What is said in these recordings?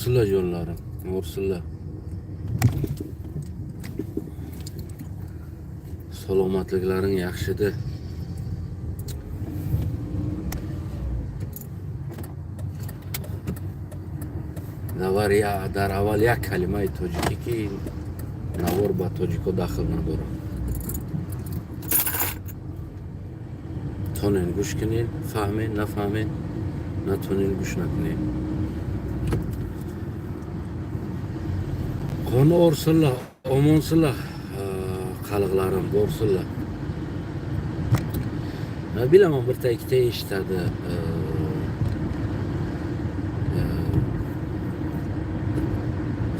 O'rsinlar jonlarim, o'rsinlar. Salomatliklaring yaxshidi. Дар аввал як калимаи тоҷикӣ, ки навор ба тоҷико дахл надорад. Тонен гӯш кунед, фаҳмед, нафаҳмед, натонен, гӯш накунед. Qoni orsinlar, omonsinlar, qalliqlarim borsinlar. Bilaman, birta ikkita eshitadi.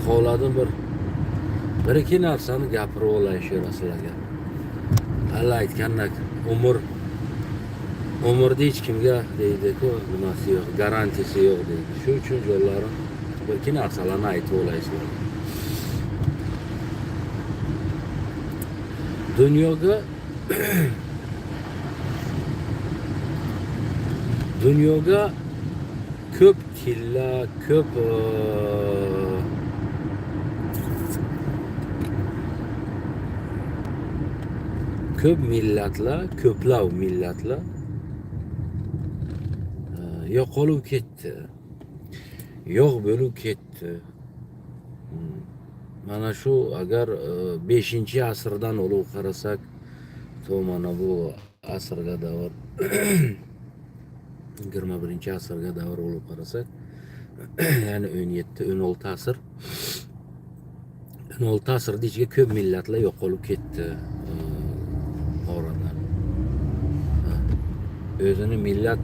Xohladim bir ikki narsani gapirib olay shu sizlarga. Alla aytgandek, umr umrda hech kimga deydi-ku, nimasi yo'q, garantiyasi yo'q deydi. Shu uchun, jonlarim, bir ikki narsalarni aytib olay sizlarga. Dunyoga ko'p tilla, ko'p ko'p millatlar, ko'plab millatlar yo'qolib ketdi. Yo'q bo'lib ketdi. Mana shu agar 5-asrdan olib qarasak, to mana bu asrga davr, 21-asrga davr olib qarasak, ya'ni 17, 16 asr. 16 asrda ichiga ko'p millatlar yo'qolib ketdi oradan. Ha. O'zini millat,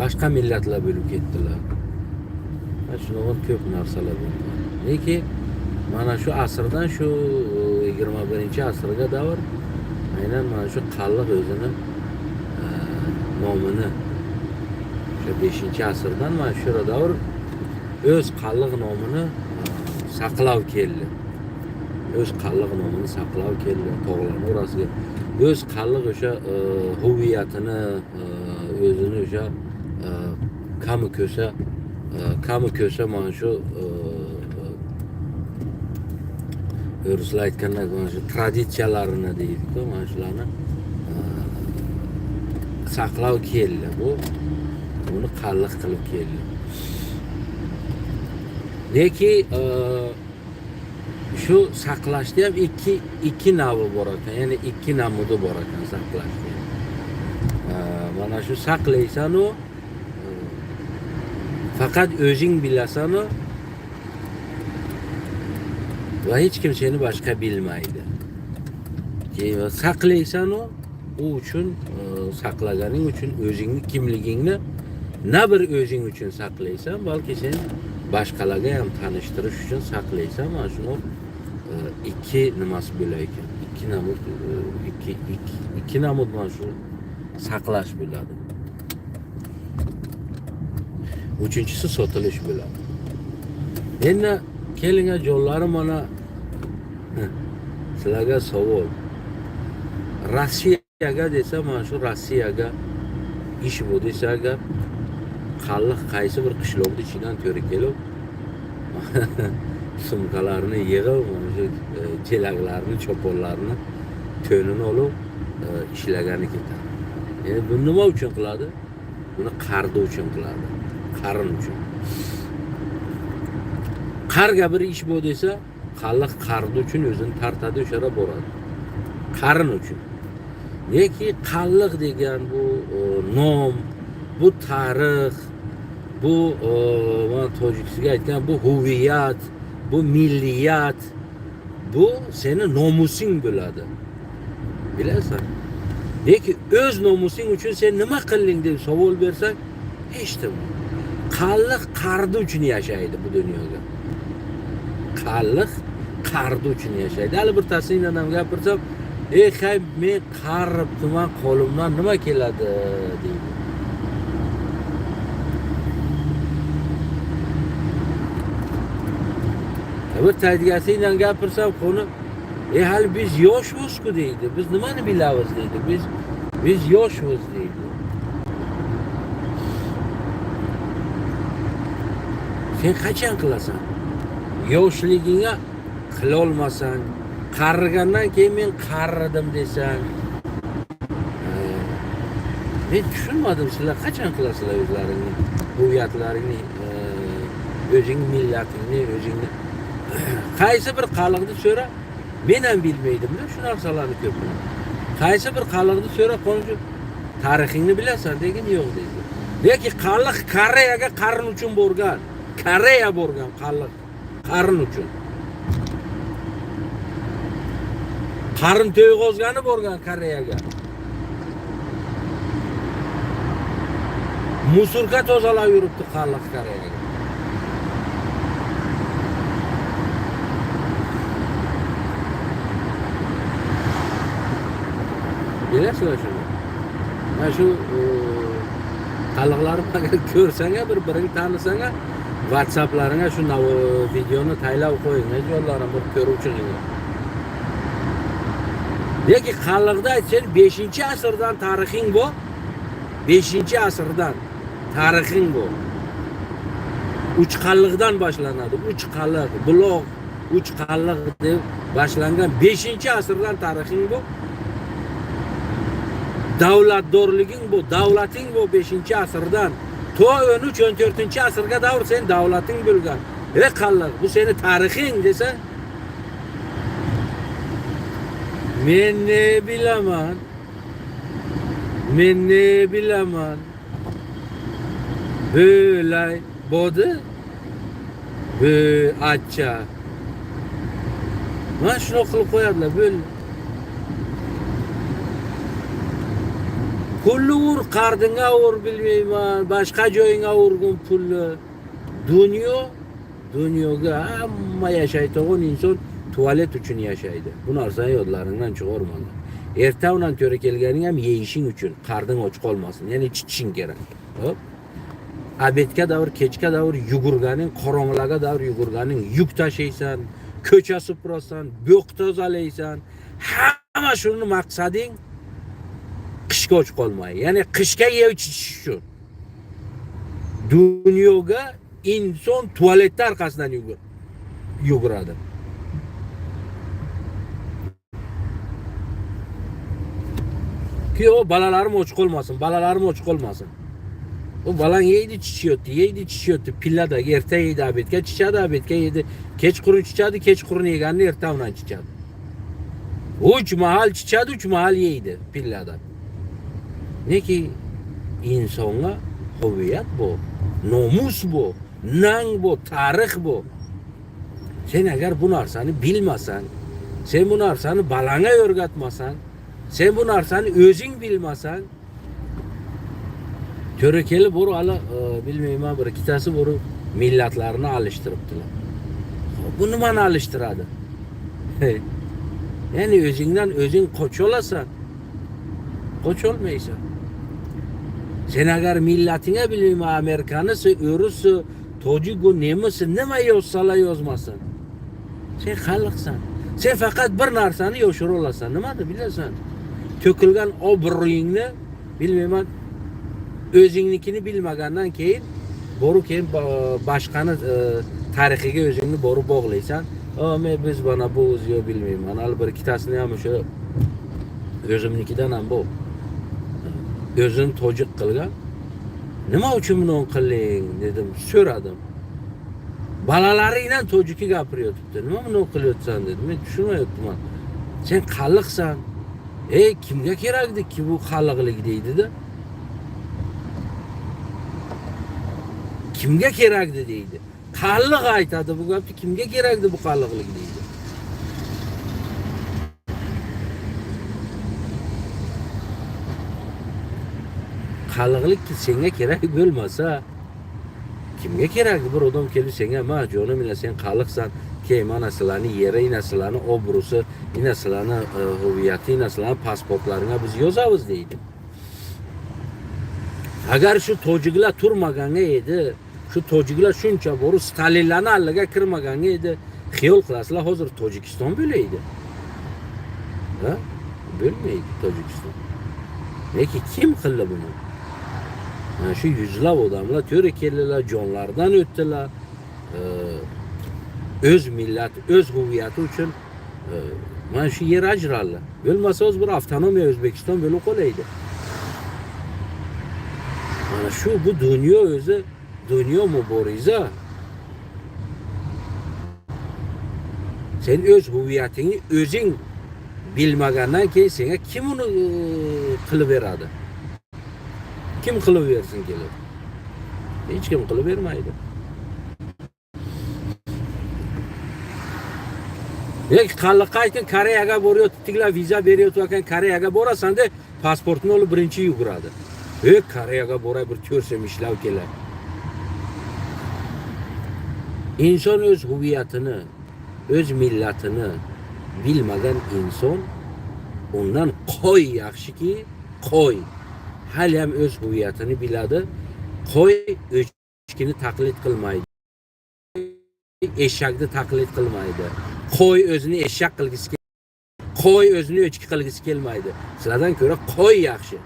boshqa millatlar bo'lib ketdilar. Ha, shunaqa ko'p narsalar bo'ldi. Lekin mana shu asrdan shu 21-asrga davr aynan mana shu qalliq o'zini nomini o'sha 5-asrdan mana shu davr o'z qalliq nomini saqlab keldi. O'z qalliq nomini saqlab keldi tog'larning orasiga. O'z qalliq o'sha huviyatini, o'zini o'sha kami ko'sa, kami ko'sa mana shu ruslar aytgandek mana shu traditsiyalarini deydi-ku, mana shularni saqlab keldi. Bu buni qalliq qilib keldi. Lekin shu saqlashda ham ikki navi bor ekan, ya'ni ikki namudi bor ekan saqlashda. Mana shu saqlaysan-u, faqat o'zing bilasan-u va hech kim seni boshqa bilmaydi. Keyin saqlaysan-u, u uchun saqlaganing uchun o'zingni kimligingni na bir o'zing uchun saqlaysan, balki sen boshqalarga ham tanishtirish uchun saqlaysan. Mana shuni ikki nimasi bo'lar ekan. Ikki namud, ikki namud mana shu saqlash bo'ladi. Uchinchisi sotilish bo'ladi. Endi keling, jonlarim, mana sizlarga savol. Rossiyaga desa, mana shu Rossiyaga ish bu desa agar, qalliq qaysi bir qishloqni ichidan to'g'ri kelib, sumkalarni yig'ib, mana shu chelaklarni, choponlarni, to'nini olib ishlagani ketadi. Endi buni nima uchun qiladi? Buni qardi uchun qiladi. Qarin uchun. Qarga bir ish bu desa, qalliq qardi uchun o'zini tortadi, o'shara boradi. Qarin uchun. Neki qalliq degan bu nom, bu tarix, bu mana tojikisiga aytgan bu huviyat, bu milliyat, bu seni nomusing bo'ladi. Bilasan? Lekin o'z nomusing uchun sen nima qilding deb savol bersang, hech nima. Qalliq qardi uchun yashaydi bu dunyoda. Qalliq qardi uchun yashaydi. Hali bir tasingdan ham gapirsam, "Ey, hay, men qaribdiman, qo'limdan nima keladi?" deydi. Bir taydigasiyle gapirsam konu, hali biz yoshmiz-ku deydi. Biz nimani bilamiz deydi. Biz yoshmiz deydi. Sen qachon qilasan? Yoshligingga qilolmasang, qarigandan keyin men qaridim desang. Men tushunmadim, sizlar qachon qilasizlar o'zlaringni huviyatlaringni, o'zing millatingni, o'zingni qaysi bir xalqni so'ra, men ham bilmaydim-da shu narsalarni ko'pini. Qaysi bir xalqni so'ra, qo'ng'chi tarixingni bilasan degin, yo'q deydi. Lekin xalq Koreyaga qarin uchun borgan. Koreya borgan xalq qarin uchun. Qarin to'yg'ozgani borgan Koreyaga. Musurka tozalab yuribdi xalq Koreyaga. Bilasizlar shuni? Mana shu xalqlarni agar ko'rsang, bir-birini tanisang, WhatsApp'laringga shu videoni taylab qo'ying, jonlarim, bir ko'rib chiqinglar. Lekin xalqda sen 5-asrdan tarixing bu. 5-asrdan tarixing bu. Uch qalliqdan boshlanadi. Uch qalliq, buloq, uch qalliq deb boshlangan 5-asrdan tarixing bu. Davlatdorliging bu, davlating bu 5-asrdan. To 13-14-asrga davr sen davlating bo'lgan. Ey qalliq, bu seni tarixing desa, men ne bilaman? Men ne bilaman? Böyle bodi, böyle acha. Mana shuni qilib qo'yadilar, bo'ldi. Pulni ur, qardinga ur, bilmayman, boshqa joyingga urgin pulni. Dunyo, dunyoga hamma yashaydigan inson tualet uchun yashaydi. Bu narsani yodlaringdan chiqarmanglar. Erta bilan to'ra kelganing ham yeyishing uchun, qarding och qolmasin, ya'ni chichishing kerak. Hop. Obedga davr, kechga davr yugurganing, qorong'ilarga davr yugurganing, yuk tashiysan, ko'cha supurasan, bo'q tozalaysan. Hamma shuni maqsading qishga och qolmay, ya'ni qishga yeb ichish uchun. Dunyoga inson tualetda orqasidan yuguradi. Ki o bolalarim och qolmasin, bolalarim och qolmasin. U balang yeydi, chichyapti, yeydi, chichyapti. Pillada erta yeydi, obedga chichadi, obedga yeydi, kechqurun chichadi, kechqurun yeganini erta bilan chichadi. 3 mahal chichadi, 3 mahal yeydi pillada. Neki insonga huviyat bu, nomus bu, nang bu, tarix bu. Sen agar bu narsani bilmasang, sen bu narsani balangga o'rgatmasang, sen bu narsani o'zing bilmasang, to'ra kelib bor hali bilmayman, bir ikkitasi bor millatlarni alishtiribdilar. Bu nimani alishtiradi? Ya'ni o'zingdan o'zing qocha olasan. Qocholmaysan. Sen agar millatingga bilmayman, amerikanisi, o'risi, tojiku, nemisi nima yozsalar yozmasin. Sen xalqsan. Sen faqat bir narsani yoshira olasan. Nimani bilasan? To'kilgan obro'yingni bilmayman, o'zingnikini bilmagandan keyin borib keyin boshqani tarixiga o'zingni borib bog'laysan. Men biz mana bu o'zi yo'q bilmayman. Hali bir ikkitasini ham o'sha o'zimnikidan ham bu. O'zini tojik qilgan. Nima uchun buni qilding dedim, so'radim. Bolalaringdan tojikki gapiryotibdi. Nima buni qilyapsan dedim. Men tushunmayapman. Sen qalliqsan. Ey, kimga kerakdi ki bu qalliqlik deydi-da. Kimga kerakdi deydi. Qalliq aytadi bu gapni, kimga kerakdi bu qalliqlik deydi. Qalliqlik senga kerak bo'lmasa, kimga kerak? Bir odam kelib senga, "Ma jonim, ina sen qalliqsan, kel mana sizlarni yeri, ina sizlarni obro'si, ina sizlarni huviyati, ina sizlarni pasportlaringga biz yozamiz" deydi. Agar shu tojiklar turmaganga edi, shu tojiklar shuncha borib Stalinlarni alliga kirmaganga edi, xiyol qilasizlar hozir Tojikiston bo'laydi. Ha? Bo'lmaydi Tojikiston. Lekin kim qildi buni? Mana shu yuzlab odamlar to'ra keldilar, jonlaridan o'tdilar. O'z millati, o'z huviyati uchun mana shu yer ajraldi. Bo'lmasa o'zi bir avtonomiya O'zbekiston bo'lib qolaydi. Mana shu bu dunyo o'zi dunyo muboriza. Sen o'z huviyatingni o'zing bilmagandan keyin senga kim uni qilib beradi? Kim qilib bersin kelib? Hech kim qilib bermaydi. Yoki qalliqqa aytgin, Koreyaga borayotibdilar, viza berayotgan Koreyaga borasan de, pasportni olib birinchi yuguradi. E, Koreyaga boray bir ko'rsam ishlab kelar. Inson o'z huviyatini, o'z millatini bilmagan inson undan qo'y yaxshiki, qo'y hali ham o'z huviyatini biladi. Qo'y echkini taqlid qilmaydi. Eshakni taqlid qilmaydi. Qo'y o'zini eshak qilgisi qo'y o'zini echki qilgisi kelmaydi. Sizlardan ko'ra qo'y yaxshi.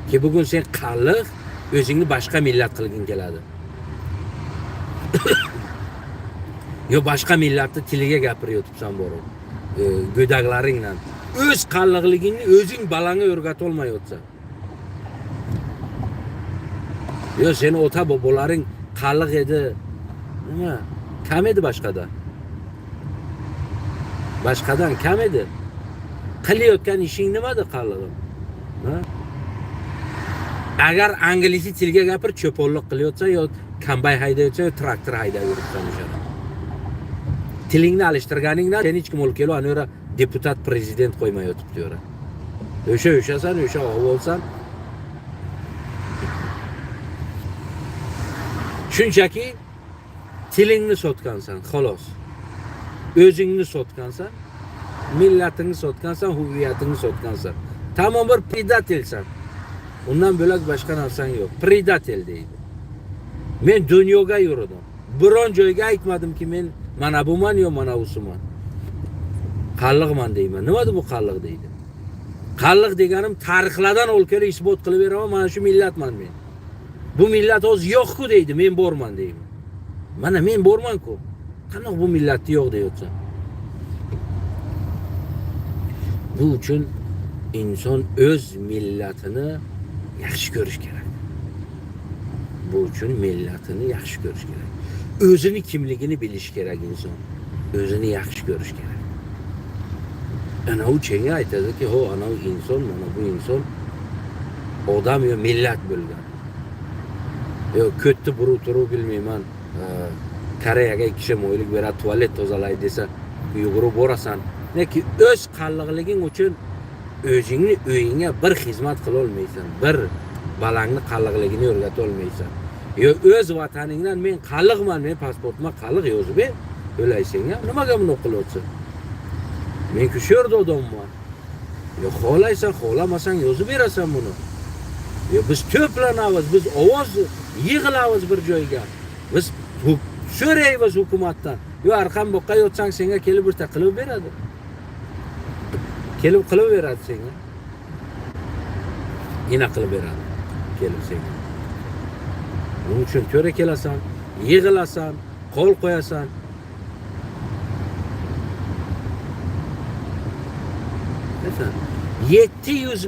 Ki bugun sen qalliq o'zingni boshqa millat qilging keladi. Yo boshqa millatni tiliga gapiryotibsan borib. Go'daklaringdan. O'z qalliqligingni o'zing balangga o'rgatolmayotsan. Yo seni ota bobolaring qalliq edi. Nima? Kam edi boshqada. Boshqadan kam edi. Qilayotgan ishing nimada qallig'im? Ha? Agar anglizcha tilga gapir, cho'ponlik qilayotsan yo kombay haydayotsan yo traktor haydab yuribsan o'shada. Tilingni alishtirganingdan seni hech kim olib kelib ana yerga deputat, prezident qo'ymayotibdi yora. O'sha o'shasan, o'sha bo'lsan. Shunchaki tilingni sotgansan, xolos. O'zingni sotgansan, millatingni sotgansan, huviyatingni sotgansan. Tamom bir predatelsan. Undan bo'lak boshqa narsang yo'q. Predatel deydi. Men dunyoga yurdim. Biron joyga aytmadimki men mana buman yo mana busiman. Qalliqman deyman. Nima bu qalliq deydi. Qalliq deganim tarixlardan olib kelib isbot qilib beraman, mana shu millatman men. Bu millat hozir yo'q-ku deydi, men borman deyman. Mana men borman-ku. Qanaqa bu millatni yo'q deyotsan? Bu uchun inson o'z millatini yaxshi ko'rish kerak. Bu uchun millatini yaxshi ko'rish kerak. O'zini kimligini bilish kerak inson. O'zini yaxshi ko'rish kerak. Ana u chenga aytadiki, ho, ana u inson, mana bu inson odam yo millat bo'lgan. Yo ko'tni burib turib bilmayman, Koreyaga 2 mo'ylik beradi, tualet tozalaydi desa, yugurib borasan. Lekin o'z qalliqliging uchun o'zingni uyingga bir xizmat qila olmaysan, bir balangni qalliqligini o'rgata olmaysan. Yo o'z vataningdan men qalliqman, men pasportimga qalliq yozib ber, o'laysan ya, nimaga buni qilyapsan? Men shu yerda odamman. Yo xohlaysan, xohlamasang yozib berasan buni. Yo biz to'planamiz, biz ovoz yig'ilamiz bir joyga. Biz so'raymiz hukumatdan. Yo arqon boqqa yotsang senga kelib birta qilib beradi. Kelib qilib beradi senga. Ina qilib beradi. Kelib senga. Buning uchun to'ra kelasan, yig'ilasan, qo'l qo'yasan. Masalan, 700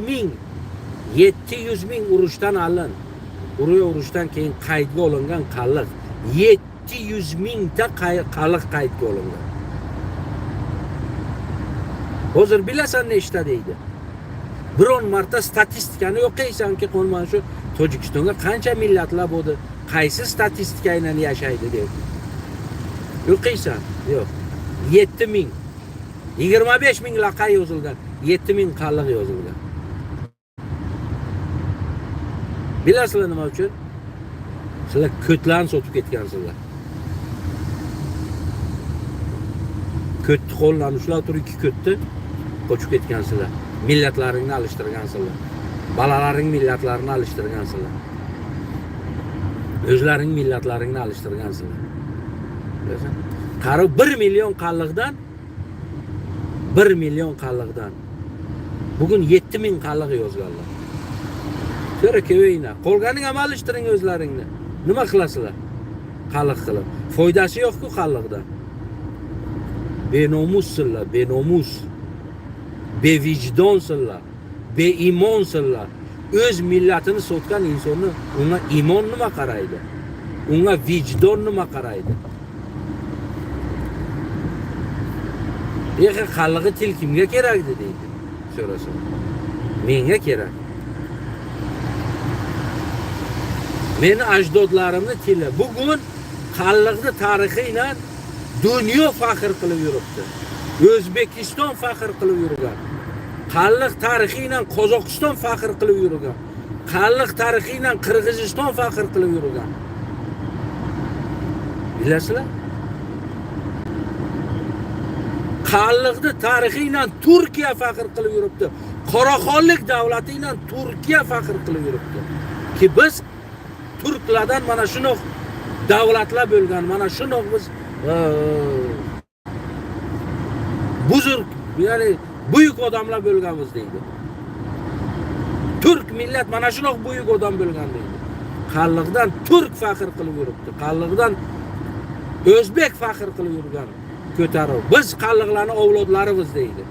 ming urushdan alin. Urushdan keyin qaydga olingan qalliq 700 mingta qalliq qaydga olingan. Hozir bilasan nechta deydi. Biron marta statistikani o'qiysanki, mana shu Tojikistonga qancha millatlar bo'ldi, qaysi statistika aynan yashaydi deb. O'qiysan, yo'q. 7 ming. 25 ming laqay yozilgan, 7 ming qalliq yozilgan. Bilasizlar nima uchun? Sizlar ko'tlarni sotib ketgansizlar. Ko'tni qo'ldan ushlab turib ikki ko'tni qochib ketgansizlar. Millatlaringni alishtirgansizlar. Balalaring millatlarini alishtirgansizlar. O'zlaring millatlaringni alishtirgansizlar. Bilasan? Qarib 1 million qalliqdan 1 million qalliqdan bugun 7 ming qalliq yozganlar. Ko'ra kelinglar. Qolganing ham alishtiring o'zlaringni. Nima qilasizlar? Qalliq qilib. Foydasi yo'q-ku qalliqdan. Benomussizlar, benomus. Bevijdonsizlar, beimonsizlar. O'z millatini sotgan insonni unga iymon nima qaraydi? Unga vijdon nima qaraydi? Ehe, qallig'i til kimga kerakdi deydi. So'rasa. Menga kerak. Meni ajdodlarimni tili bugun qalliqni tarixi bilan dunyo faxr qilib yuribdi. O'zbekiston faxr qilib yurgan. Qalliq tarixi bilan Qozog'iston faxr qilib yurgan. Qalliq tarixi bilan Qirg'iziston faxr qilib yurgan. Bilasizlar? Qalliqni tarixi bilan Turkiya faxr qilib yuribdi. Qoraxonlik davlati bilan Turkiya faxr qilib yuribdi. Ki biz turklardan mana shundoq davlatlar bo'lgan, mana shundoq biz buzurg, ya'ni buyuk odamlar bo'lganmiz deydi. Turk millat mana shundoq buyuk odam bo'lgan deydi. Qalliqdan turk faxr qilib yuribdi. Qalliqdan o'zbek faxr qilib yurgan ko'tarib. Biz qalliqlarni avlodlarimiz deydi.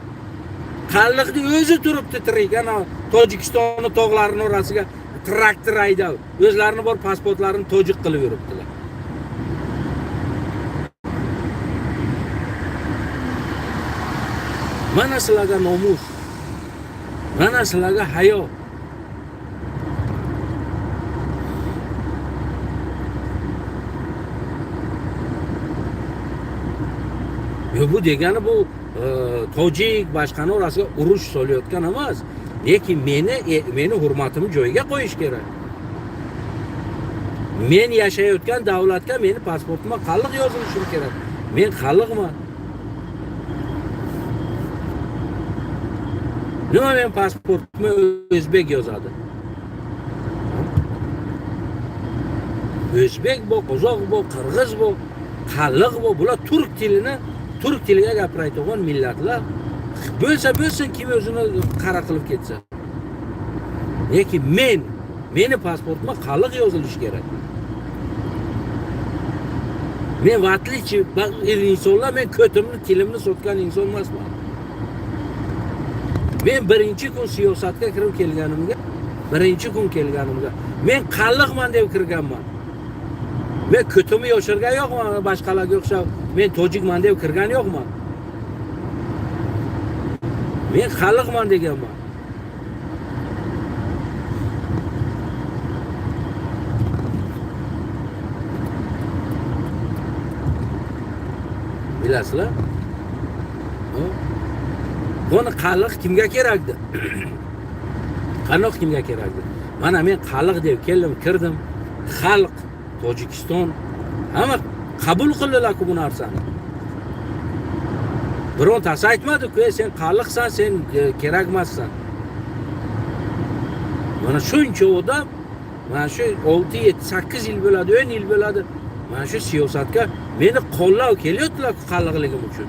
Qalliqni o'zi turibdi tirik. Ana Tojikistonni tog'larining orasiga traktor haydab, o'zlarini bor pasportlarini tojik qilib yuribdilar. Mana sizlarga nomus. Mana sizlarga hayo. Yo, bu degani bu tojik boshqani orasiga urush solayotgan emas. Lekin meni hurmatimni joyiga qo'yish kerak. Men yashayotgan davlatga meni pasportimga qalliq yozilishi kerak. Men qalliqman. Nima men pasportimga o'zbek yozadi? O'zbek bu, qozoq bu, qirg'iz bu, qalliq bu, bular turk tilini, turk tiliga gapiradigan millatlar. Bo'lsa bo'lsin, kim o'zini qara qilib ketsa. Lekin meni pasportimga qalliq yozilishi kerak. Men vatlichi insonlar, men ko'timni, tilimni sotgan inson emasman. Men birinchi kun siyosatga kirib kelganimga, birinchi kun kelganimga men qalliqman deb kirganman. Men ko'timni yoshirgan yo'qman, boshqalarga o'xshab men tojikman deb kirgan yo'qman. Men qalliqman deganman. Bilasizlar? Buni qalliq kimga kerakdi? Qalliq kimga kerakdi? Mana men qalliq deb keldim, kirdim. Xalq, Tojikiston hamma qabul qildilar-ku bu narsani. Birontasi aytmadi-ku, sen qalliqsan, sen kerak emassan. Mana shuncha odam, mana shu 6, 7, 8 yil bo'ladi, 10 yil bo'ladi. Mana shu siyosatga meni qo'llab kelyaptilar qalliqligim uchun.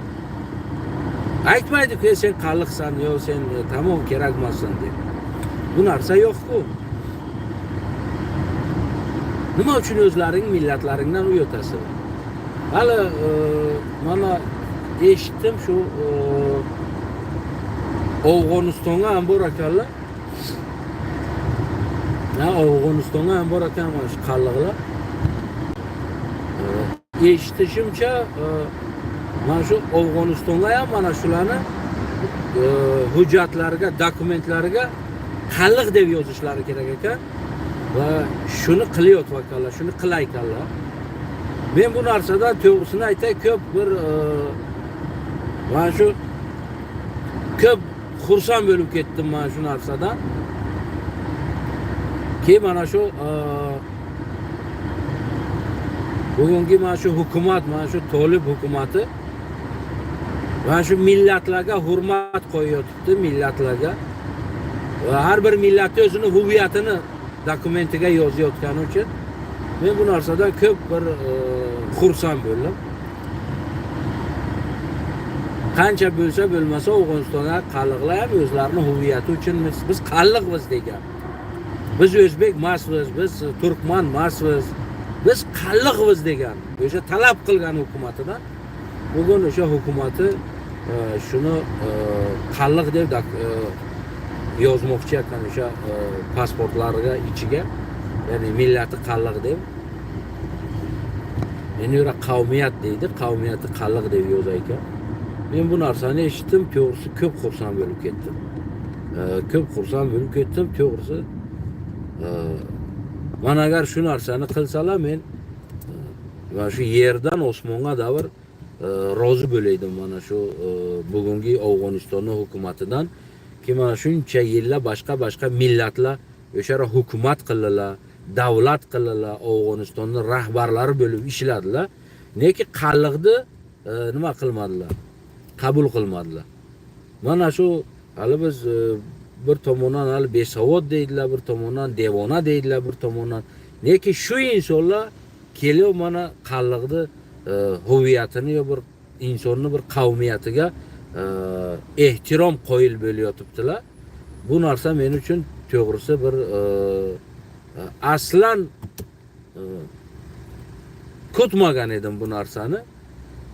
Aytmaydi-ku, sen qalliqsan, yo sen tamom kerak emassan deb. Bu narsa yo'q-ku. Nima uchun o'zlaring millatlaringdan uyatasan? Hali mana eshitdim shu Afg'onistonga ham bor ekanlar. Ha, Afg'onistonga ham bor ekan mana shu qalliqlar. Eshitishimcha mana shu Afg'onistonga ham mana shularni hujjatlariga, dokumentlariga qalliq deb yozishlari kerak ekan va shuni qilayotganlar, shuni qilayotganlar. Men bu narsadan to'g'risini aytay, ko'p bir mana shu ko'p xursand bo'lib ketdim mana shu narsadan. Keyin mana shu bugungi mana shu hukumat, mana shu Tolib hukumati mana shu millatlarga hurmat qo'yayotibdi, millatlarga. Va har bir millatni o'zini huviyatini dokumentiga yozayotgani uchun men bu narsadan ko'p bir xursand bo'ldim. Qancha bo'lsa bo'lmasa Afg'onistonda qalliqlar ham o'zlarini huviyati uchun biz qalliqmiz degan. Biz o'zbek emasmiz, biz turkman emasmiz, Biz qalliqmiz degan, o'sha talab qilgan hukumatidan bugun o'sha hukumati shuni qalliq deb yozmoqchi ekan o'sha pasportlariga ichiga, ya'ni millati qalliq deb. Endi ular qavmiyat deydi, qavmiyati qalliq deb yozar ekan. Men bu narsani eshitdim, to'g'risi ko'p xursand bo'lib ketdim. Ko'p xursand bo'lib ketdim, to'g'risi. Man agar shu narsani qilsalar, men mana shu yerdan osmonga davr rozi bo'laydim mana shu bugungi Afg'onistonning hukumatidan ki mana shuncha yillar boshqa millatlar o'sha hukumat qildilar, davlat qildilar, Afg'onistonning rahbarlari bo'lib ishladilar. Lekin qalliqni nima qilmadilar? Qabul qilmadilar. Mana shu hali biz bir tomondan hali besavod deydilar, bir tomondan devona deydilar, bir tomondan. Lekin shu insonlar kelib mana qalliqni huviyatini yo bir insonni bir qavmiyatiga ehtirom qoyil bo'layotibdilar. Bu narsa men uchun to'g'risi bir aslan kutmagan edim bu narsani.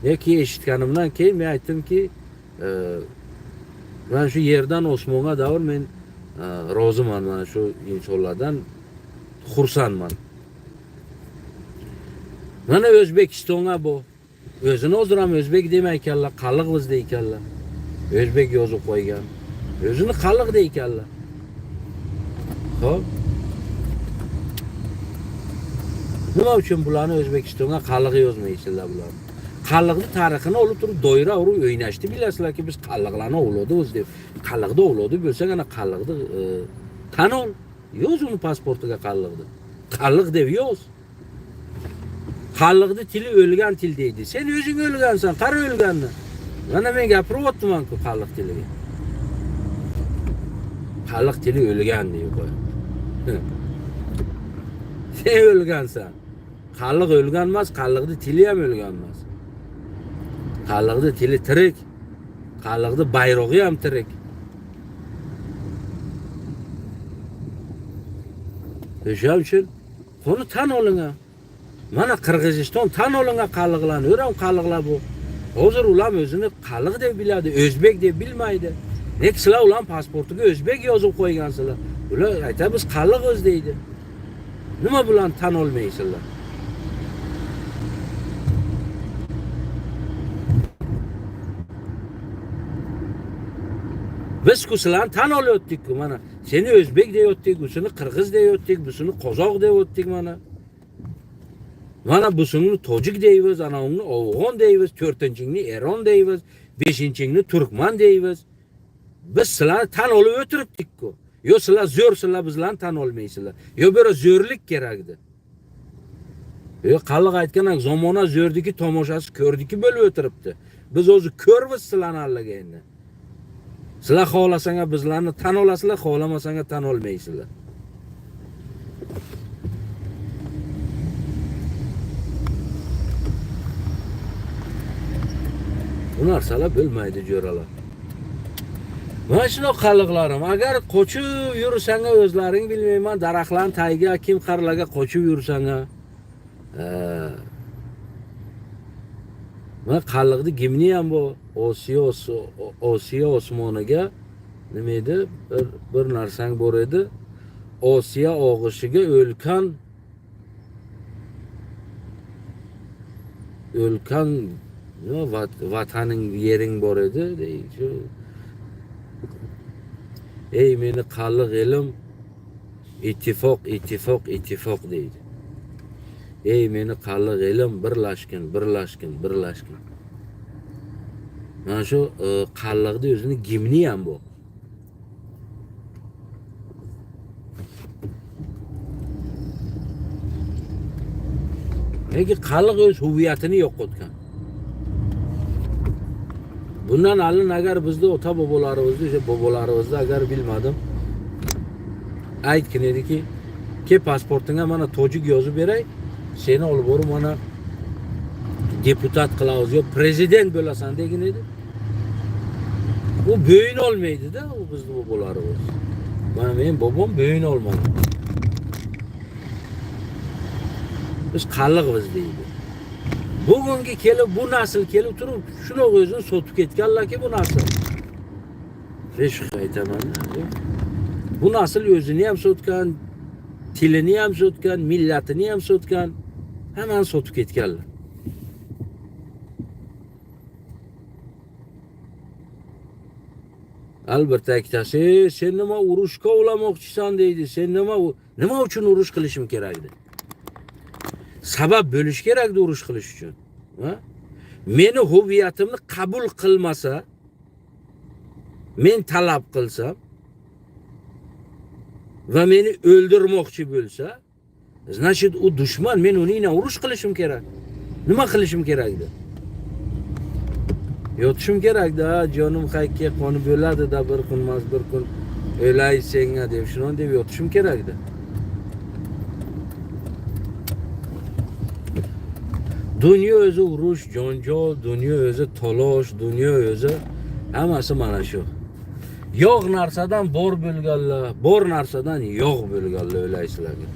Lekin eshitganimdan keyin men aytdimki, mana shu yerdan osmonga davr men roziman mana shu insonlardan, xursandman. Mana O'zbekistonga bu o'zini hozir ham o'zbek demaykanlar, qalliqmiz deykanlar. O'zbek yozib qo'ygan. O'zini qalliq deykanlar. Xo'p. Nima uchun bularni O'zbekistonga qalliq yozmaysizlar bularni? Qalliqni tarixini olib turib doira urib o'ynashdi, bilasizlarki biz qalliqlarni ovladimiz deb. Qalliqni ovladi bo'lsa, ana qalliqni tan ol. Yoz uni pasportiga qalliqni. Qalliq deb yoz. Qalliqni tili o'lgan til deydi. Sen o'zing o'lgansan, qara o'lganni. Mana men gapiryaptiman-ku qalliq tiliga. Qalliq tili o'lgan deb qo'y. Sen o'lgansan. Qalliq o'lgan emas, qalliqni tili ham o'lgan emas. Qalliqni tili tirik. Qalliqni bayrog'i ham tirik. O'sha uchun buni tan olingan. Mana Qirg'iziston tan olingan qalliqlarni, o'ram qalliqlar bu. Hozir ular o'zini qalliq deb biladi, o'zbek deb bilmaydi. Lekin sizlar ular pasportiga o'zbek yozib qo'ygansizlar. Ular aytadi biz qalliq o'z deydi. Nima bilan tan olmaysizlar? Biz ku sizlarni tan olayotdik-ku mana. Seni o'zbek deyotdik, busini qirg'iz deyotdik, busini qozoq deyotdik mana. Mana busini tojik deymiz, ana uni afg'on deymiz, to'rtinchingni Eron deymiz, beshinchingni turkman deymiz. Biz sizlarni tan olib o'tiribdik-ku. Yo sizlar zo'rsizlar, bizlarni tan olmaysizlar. Yo bu yerda zo'rlik kerak edi. Yo qalliq aytgan zamona zo'rdiki tomoshasi ko'rdiki bo'lib o'tiribdi. Biz o'zi ko'rmiz sizlarni allaga endi. Sizlar xohlasanglar bizlarni tan olasizlar, xohlamasanglar tan olmaysizlar. Bu narsalar bo'lmaydi jo'ralar. Mana shunaqa qalliqlarim, agar qochib yursanglar o'zlaring bilmayman, daraxtlarning tagiga, kim qarlarga qochib yursanglar, mana qalliqni gimni ham bu Osiyo osmoniga nima edi? Bir narsang bor edi. Osiyo og'ishiga o'lkan nima vataning yering bor edi deydi. Ey meni qalliq elim, ittifoq, ittifoq, ittifoq deydi. Ey meni qalliq elim, birlashgin, birlashgin, birlashgin. Mana shu qalliqni o'zini gimni ham bu. Lekin qalliq o'z huviyatini yo'qotgan. Bundan oldin agar bizni ota bobolarimizni, o'sha bobolarimizni agar bilmadim, aytgin ediki, ke pasportingga mana tojik yozib beray, seni olib borib mana deputat qilamiz yo prezident bo'lasan degin edi. U bo'yin olmaydi-da, u bizni bobolarimiz. Mana men bobom bo'yin olmadi. Biz qalliqmiz deydi. Bugungi kelib bu nasl kelib turib shuni o'zini sotib ketganlarki bu nasl. Men shu aytaman. Bu nasl o'zini ham sotgan, tilini ham sotgan, millatini ham sotgan, hammani sotib ketganlar. Albatta ikkitasi, sen nima urushga ulamoqchisan deydi. Sen nima uchun urush qilishim kerak dedi. Sabab bo'lish kerakdi urush qilish uchun. Ha? Meni huviyatimni qabul qilmasa, men talab qilsam va meni o'ldirmoqchi bo'lsa, значит u dushman, men uning bilan urush qilishim kerak. Nima qilishim kerak edi? Yotishim kerakda, jonim qaytga qonib o'ladi-da bir kun emas bir kun o'lay senga deb, shuni deb yotishim kerakdi. Dunyo o'zi urush, janjal, dunyo o'zi talosh, dunyo o'zi hammasi mana shu. Yo'q narsadan bor bo'lganlar, bor narsadan yo'q bo'lganlar o'laysizlarga.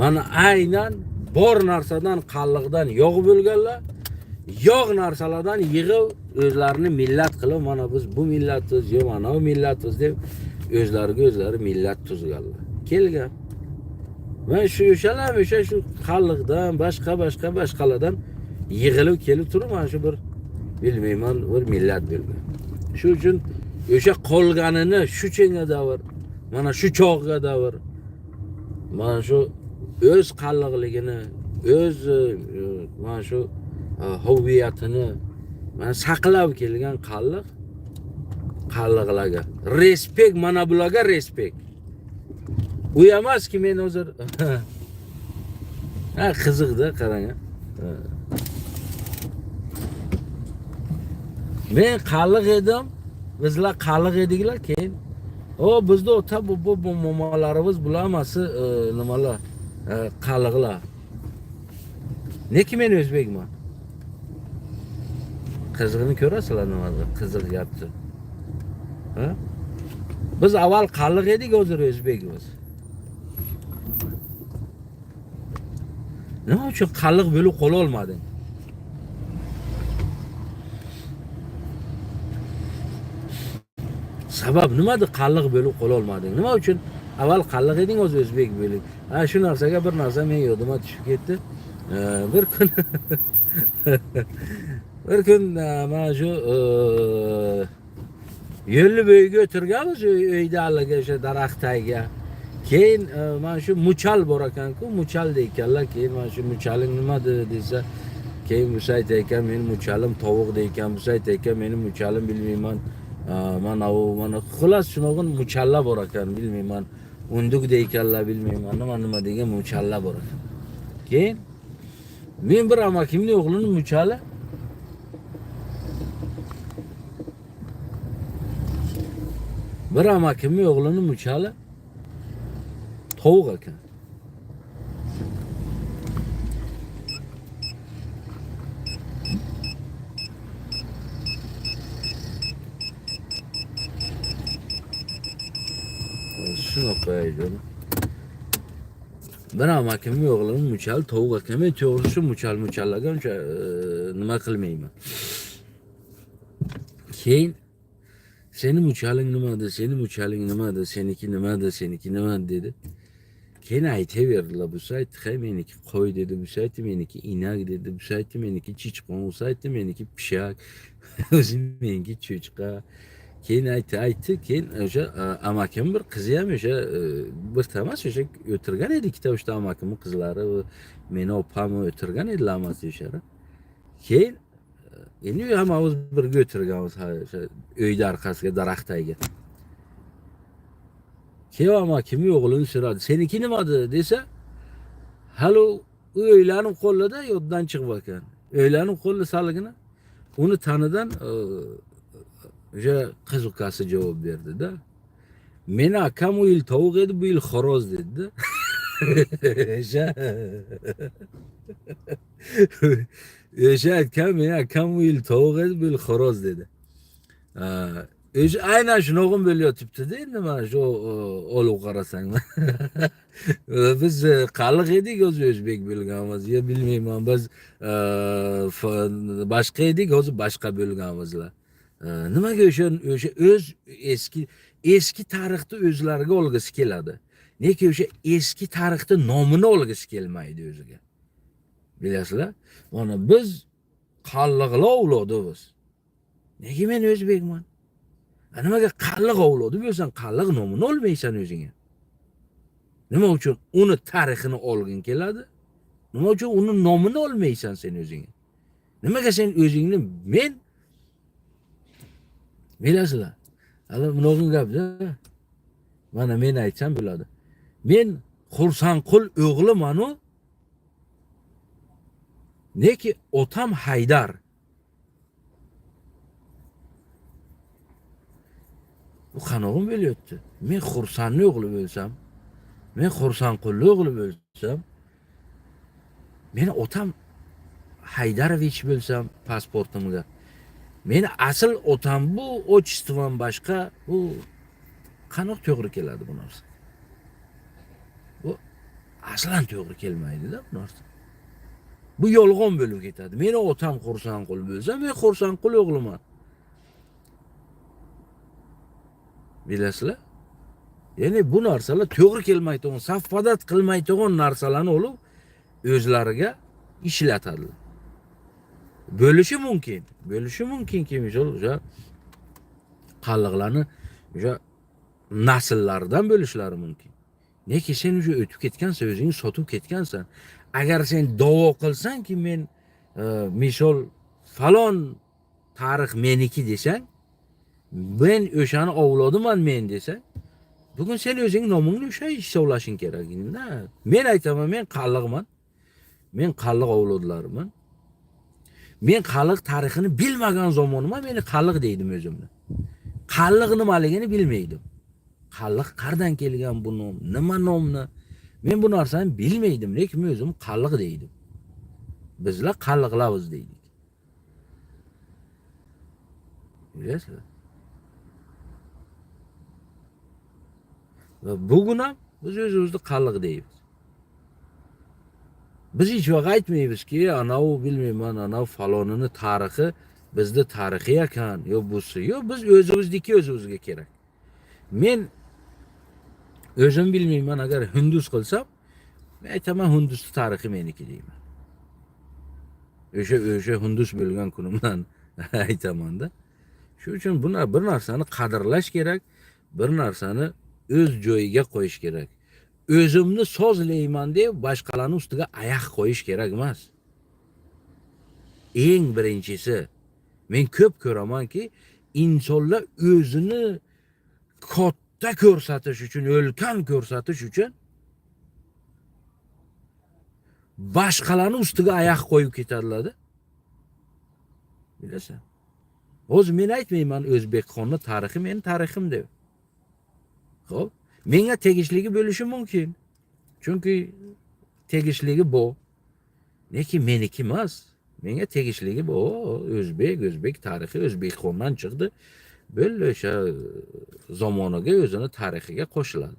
Mana aynan bor narsadan, qalliqdan yo'q bo'lganlar, yo'q narsalardan yig'ib o'zlarini millat qilib, mana biz bu millatmiz, yo mana bu millatmiz deb o'zlariga o'zlari millat tuzganlar. Kelgan. Mana shu o'shalar o'sha shu qalliqdan, boshqa boshqa boshqalardan yig'ilib kelib turib mana shu bir bilmayman bir millat bo'lgan. Shu uchun o'sha qolganini shu chenga davr, mana shu chog'ga davr, mana shu o'z qalliqligini, o'z mana shu huviyatini mana saqlab kelgan qalliq qalliqlarga respekt, mana bularga respekt. U emaski men hozir ha qiziqda qarang. Men qalliq edim, bizlar qalliq ediklar, keyin o bizni ota bu momolarimiz bular hammasi nimalar qalliqlar. Neki men o'zbekman. Qizig'ini ko'rasizlar nimada? Qiziq gapni. Ha? Biz avval qalliq edik, hozir o'zbekmiz. Nima uchun qalliq bo'lib qola olmading? Sabab nimada qalliq bo'lib qola olmading? Nima uchun avval qalliq eding, hozir o'zbek bo'lding? Ha, shu narsaga bir narsa men yodimga tushib ketdi. Bir kun bir kun mana shu yo'lni bo'yiga o'tirganmiz uyda haligi o'sha daraxt tagiga. Keyin mana shu muchal bor ekan-ku, muchal deykanlar. Keyin mana shu muchaling nima desa, keyin bu aytar ekan, meni muchalim tovuq deykan, bu aytar ekan, meni muchalim bilmayman. Mana u mana xullas shunaqa muchallar bor ekan, bilmayman. Unduk deykanlar, bilmayman, nima nima degan muchallar bor ekan. Keyin men bir amakimning o'g'lini muchali bir amakimning o'g'lini muchali tovuq ekan. Shuni qo'yaylik. Bir amakimning o'g'lini muchali tovuq ekan. Men to'g'risi shu muchal muchallarga uncha nima qilmayman. Keyin seni muchaling nimadi, seni muchaling nimadi, seniki nimadi, seniki nimadi dedi. Keyin aytaverdilar. Bu aytdi, hay meniki qo'y dedi, bu aytdi meniki inak dedi, bu aytdi meniki chichqon, bu aytdi meniki pishak, o'zi meniki cho'chqa. Keyin aytdi, keyin o'sha amakim bir qizi ham o'sha bir emas, o'sha o'tirgan edi ikkita uchta amakimning qizlari, meni opam o'tirgan edilar hammasi o'sha. Keyin endi hammamiz birga o'tirganmiz o'sha uyda orqasiga daraxt tagiga. Keyin amakimning o'g'lini so'radi, seniki nimadi desa, hali u uylanib qo'llada yoddan chiqib ekan. Uylanib qo'ldi salgina. Uni tanidan o'sha qiz ukasi javob berdi-da. Meni akam u yil tovuq edi, bu yil xo'roz dedi-da. O'sha aytgan, meni akam u yil tovuq edi, bu yil xo'roz dedi. O'zi aynan shunog'im bo'layotibdi-da endi mana shu olib qarasang. Biz qalliq edik, o'zi o'zbek bo'lganmiz. Yo bilmayman, biz boshqa edik, hozir boshqa bo'lganmizlar. Nimaga o'sha o'z eski tarixni o'zlariga olgisi keladi. Nega o'sha eski tarixni nomini olgisi kelmaydi o'ziga. Bilasizlar? Mana biz qalliqlar avlodimiz. Nega men o'zbekman? Nimaga qalliq avlodi bo'lsan, qalliq nomini olmaysan o'zingga? Nima uchun uni tarixini olging keladi? Nima uchun uni nomini olmaysan sen o'zingga? Nimaga sen o'zingni men bilasizlar? Hali bunaqa gapda. Mana men aytsam bo'ladi. Men Xursandqul o'g'limanu, neki otam Haydar. Bu qanog'im bo'lyapti? Men Xursandni o'g'li bo'lsam, men Xursandqulni o'g'li bo'lsam, meni otam Haydarovich bo'lsam pasportimga. Meni asl otam bu, отчеством boshqa, bu qanoq to'g'ri keladi bu narsa? Bu aslan to'g'ri kelmaydi-da bu narsa. Bu yolg'on bo'lib ketadi. Meni otam Xursandqul bo'lsa, men Xursandqul o'g'liman. Bilasizlar? Ya'ni bu narsalar to'g'ri kelmaydigan, safpadat qilmaydigan narsalarni olib o'zlariga ishlatadilar. Bo'lishi mumkin. Bo'lishi mumkinki, misol o'sha qalliqlarni o'sha nasllaridan bo'lishlari mumkin. Lekin sen o'sha o'tib ketgansan, o'zingni sotib ketgansan. Agar sen da'vo qilsangki, men misol falon tarix meniki desang, men o'shani avlodiman men desang, bugun sen o'zing nomingni o'sha hisoblashing kerak. Men aytaman, men qalliqman. Men qalliq avlodlariman. Men qalliq tarixini bilmagan zamonimda meni qalliq deydim o'zimni. Qalliq nimaligini bilmaydim. Qalliq qayerdan kelgan bu nom, nima nomni? Men bu narsani bilmaydim, lekin men o'zim qalliq deydim. Bizlar qalliqlarmiz deydik. Bilasizlar? Va bugun ham biz o'zimizni qalliq deymiz. Biz hech vaqt aytmaymizki, anavi bilmayman, anavi falonini tarixi bizni tarixi ekan, yo busi, yo biz o'zimizniki o'zimizga kerak. Men o'zim bilmayman, agar hindus qilsam, men aytaman hindusning tarixi meniki deyman. O'sha hindus bo'lgan kunimdan aytaman-da. Shu uchun buni bir narsani qadrlash kerak, bir narsani o'z joyiga qo'yish kerak. O'zimni sozlayman deb boshqalarning ustiga oyoq qo'yish kerak emas. Eng birinchisi, men ko'p ko'ramanki, insonlar o'zini katta ko'rsatish uchun, ulkan ko'rsatish uchun boshqalarning ustiga oyoq qo'yib ketadilar-da. Bilasan? Hozir men aytmayman O'zbekxonni tarixi meni tarixim deb. Xo'p, menga tegishligi bo'lishi mumkin. Chunki tegishligi bu. Lekin meniki emas. Menga tegishligi bu. O'zbek tarixi O'zbekxondan chiqdi. Bo'ldi, o'sha zamoniga o'zini tarixiga qo'shiladi.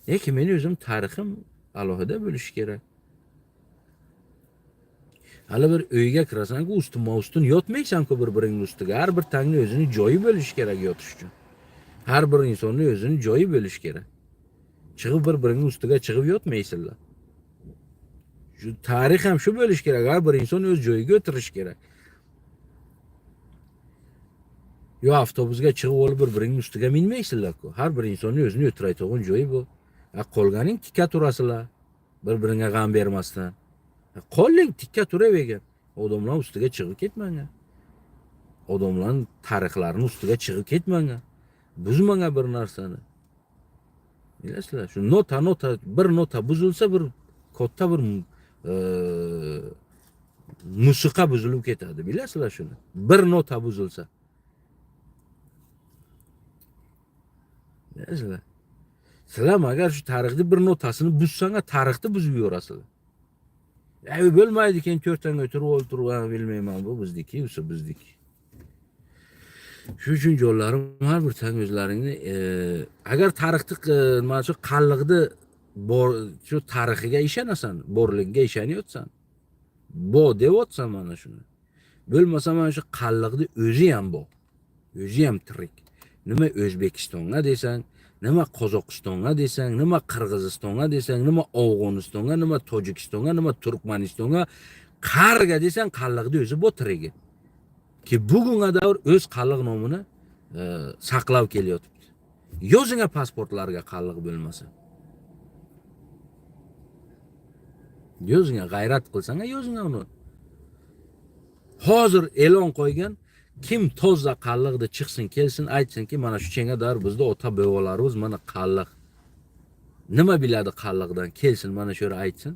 Lekin meni o'zim tarixim alohida bo'lishi kerak. Hali bir uyga kirasan-ku, ustunma-ustun yotmaysan-ku bir-biringning ustiga. Har bir tangni o'zini joyi bo'lishi kerak yotish uchun. Har bir insonning o'zini joyi bo'lishi kerak. Chiqib bir-biringning ustiga chiqib yotmaysizlar. Shu tarix ham shu bo'lishi kerak. Har bir inson o'z joyiga o'tirishi kerak. Yo avtobusga chiqib olib bir-biringning ustiga minmaysizlar-ku. Har bir insonning o'zini o'tirayotgan joyi bu. Qolganing tikka turasizlar, bir-biringga g'am bermasdan. Qoling tikka turavergin. Odamlar ustiga chiqib ketmanglar. Odamlarning tarixlarini ustiga chiqib ketmanglar. Buzmanglar bir narsani. Bilasizlar, shu nota bir nota buzilsa bir katta bir musiqa buzilib ketadi. Bilasizlar shuni. Bir nota buzilsa. Bilasizlar. Sizlar agar shu tarixni bir notasini buzsanglar, tarixni buzib yuborasizlar. Ay bo'lmaydi keyin to'rttanga o'tirib o'ltirib, bilmayman, bu bizniki, o'sha bizniki. Shu uchun jonlarim, har bir tang o'zlaringni agar tarixni mana shu qalliqni bor shu tarixiga ishonasan, borligiga ishonyapsan. Bo deyapsan mana shuni. Bo'lmasa mana shu qalliqni o'zi ham bor. O'zi ham tirik. Nima O'zbekistonga desang, nima Qozog'istonga desang, nima Qirg'izistonga desang, nima Afg'onistonga, nima Tojikistonga, nima Turkmanistonga, qayerga desang qalliqni o'zi bor tirigi. Ki bugunga davr o'z qalliq nomini saqlab kelyotibdi. Yozingga pasportlarga qalliq bo'lmasa. Yozingga g'ayrat qilsang, yozingga uni. Hozir e'lon qo'ygan, kim toza qalliqda chiqsin, kelsin, aytsinki, mana shu chenga dar bizda ota bobolarimiz mana qalliq. Nima biladi qalliqdan? Kelsin, mana shu yerga aytsin.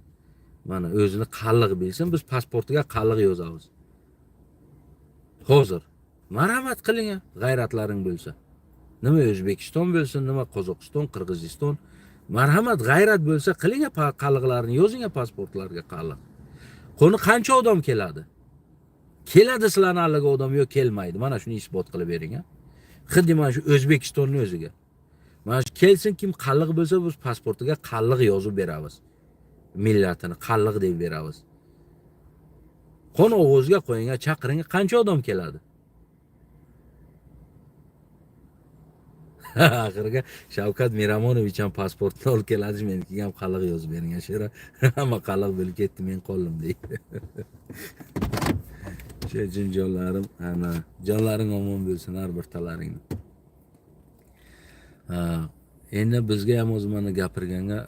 Mana o'zini qalliq bilsin, biz pasportiga qalliq yozamiz. Hozir marhamat qiling, g'ayratlaring bo'lsa. Nima O'zbekiston bo'lsin, nima Qozog'iston, Qirg'iziston, marhamat g'ayrat bo'lsa qiling, qalliqlarni yozing pasportlarga qalliq. Qo'ni qancha odam keladi? Keladi sizlarni haligi odam yo'q kelmaydi. Mana shuni isbot qilib bering a. Xuddi mana shu O'zbekistonning o'ziga. Mana shu kelsin kim qalliq bo'lsa biz pasportiga qalliq yozib beramiz. Millatini qalliq deb beramiz. Qo'ni og'izga qo'ying, chaqiring, qancha odam keladi? Oxirgi Shavkat Miromonovich ham pasportni olib keladi, menikiga ham qalliq yozib bering. Shera hamma qalliq bo'lib ketdi, men qoldim deydi. Shu jonlarim, ana jonlaring omon bo'lsin har birtalaringni. Endi bizga ham o'zi mana gapirganga